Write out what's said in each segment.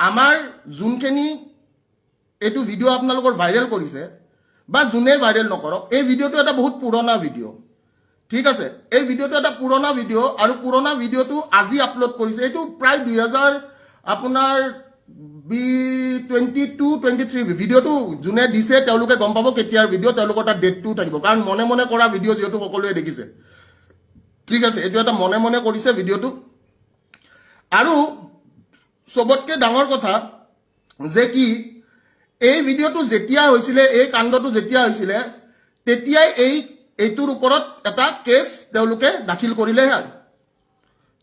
আমাৰ যোনখিনি এইটো ভিডিঅ' আপোনালোকৰ ভাইৰেল কৰিছে বা যোনে ভাইৰেল নকৰক, এই ভিডিঅ'টো এটা বহুত পুৰণা ভিডিঅ', ঠিক আছে? এই ভিডিঅ'টো এটা পুৰণা ভিডিঅ' আৰু পুৰণা ভিডিঅ'টো আজি আপলোড কৰিছে। এইটো প্ৰায় 2000 আপোনাৰ 22, 23। ভিডিঅ'টো যোনে দিছে, তেওঁলোকে গম পাব কেতিয়াৰ ভিডিঅ'। তেওঁলোকৰ তাত ডেটটোও থাকিব, কাৰণ মনে মনে কৰা ভিডিঅ' যিহেতু সকলোৱে দেখিছে, ঠিক আছে? এইটো এটা মনে মনে কৰিছে ভিডিঅ'টো। আৰু চবতকে ডাঙৰ কথা যে কি, এই ভিডিঅ'টো যেতিয়া হৈছিলে, এই কাণ্ডটো যেতিয়া হৈছিলে, তেতিয়াই এইটোৰ ওপৰত এটা কেছ তেওঁলোকে দাখিল কৰিলে হয়,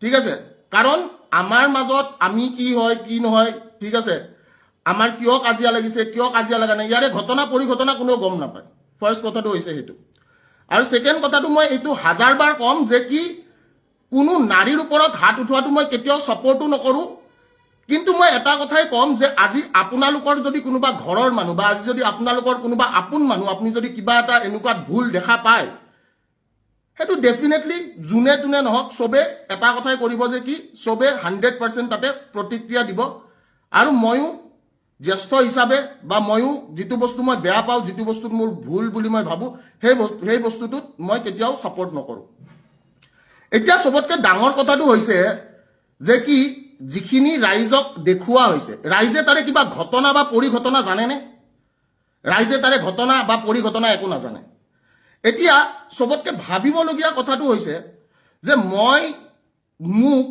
ঠিক আছে? কাৰণ আমাৰ মাজত আমি কি হয় কি নহয়, ঠিক আছে, আমাৰ কিয় কাজিয়া লাগিছে, কিয় কাজিয়া লগা নাই, ইয়াৰে ঘটনা পৰিঘটনা কোনেও গম নাপায়। ফাৰ্ষ্ট কথাটো হৈছে সেইটো। আৰু ছেকেণ্ড কথাটো, মই এইটো হাজাৰবাৰ ক'ম যে কি, কোনো নাৰীৰ ওপৰত হাত উঠোৱাটো মই কেতিয়াও ছাপৰ্টো নকৰোঁ। কিন্তু মই এটা কথাই ক'ম যে আজি আপোনালোকৰ যদি কোনোবা ঘৰৰ মানুহ বা আজি যদি আপোনালোকৰ কোনোবা আপোন মানুহ, আপুনি যদি কিবা এটা এনেকুৱা ভুল দেখা পায়, সেইটো ডেফিনেটলি যোনে তোনে নহওক, চবে এটা কথাই কৰিব যে কি, চবে 100% তাতে প্ৰতিক্ৰিয়া দিব। আৰু ময়ো জ্যেষ্ঠ হিচাপে বা ময়ো যিটো বস্তু মই বেয়া পাওঁ, যিটো বস্তুত মোৰ ভুল বুলি মই ভাবোঁ, সেই বস্তুটোত মই কেতিয়াও ছাপৰ্ট নকৰোঁ। এতিয়া চবতকে ডাঙৰ কথাটো হৈছে যে কি, যিখিনি ৰাইজক দেখুওৱা হৈছে, ৰাইজে তাৰে কিবা ঘটনা বা পৰিঘটনা জানেনে? ৰাইজে তাৰে ঘটনা বা পৰিঘটনা একো নাজানে। এতিয়া চবতকে ভাবিবলগীয়া কথাটো হৈছে যে মোক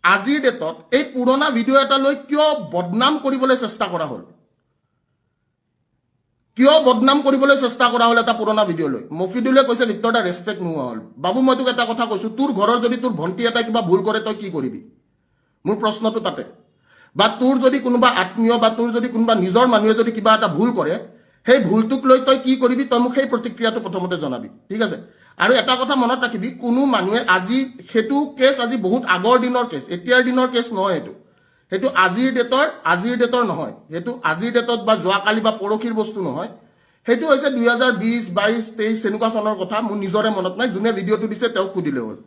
আজিৰ ডেটত এই পুৰণা ভিডিঅ' এটা লৈ কিয় বদনাম কৰিবলৈ চেষ্টা কৰা হ'ল? কিয় বদনাম কৰিবলৈ চেষ্টা কৰা হ'ল এটা পুৰণা ভিডিঅ' লৈ? মফিদুলে কৈছে, "ভিক্টৰ দা, ৰেচপেক্ট নোহোৱা হ'ল।" বাবু, মই তোক এটা কথা কৈছো, তোৰ ঘৰৰ যদি তোৰ ভণ্টি এটা কিবা ভুল কৰে, তই কি কৰিবি? মোৰ প্ৰশ্নটো তাতে। বা তোৰ যদি কোনোবা আত্মীয় বা তোৰ যদি কোনোবা নিজৰ মানুহে যদি কিবা এটা ভুল কৰে, সেই ভুলটোক লৈ তই কি কৰিবি? তই মোক সেই প্ৰতিক্ৰিয়াটো প্ৰথমতে জনাবি, ঠিক আছে? আৰু এটা কথা মনত ৰাখিবি, কোনো মানুহে আজি সেইটো কেছ আজি বহুত আগৰ দিনৰ কেছ, এতিয়াৰ দিনৰ কেছ নহয় সেইটো। সেইটো আজিৰ ডেটৰ নহয়। সেইটো আজিৰ ডেটত বা যোৱাকালি বা পৰহিৰ বস্তু নহয়। সেইটো হৈছে 2020, 22, 23 তেনেকুৱা চনৰ কথা। মোৰ নিজৰে মনত নাই। যোনে ভিডিঅ'টো দিছে, তেওঁক সুধিলে হ'ল।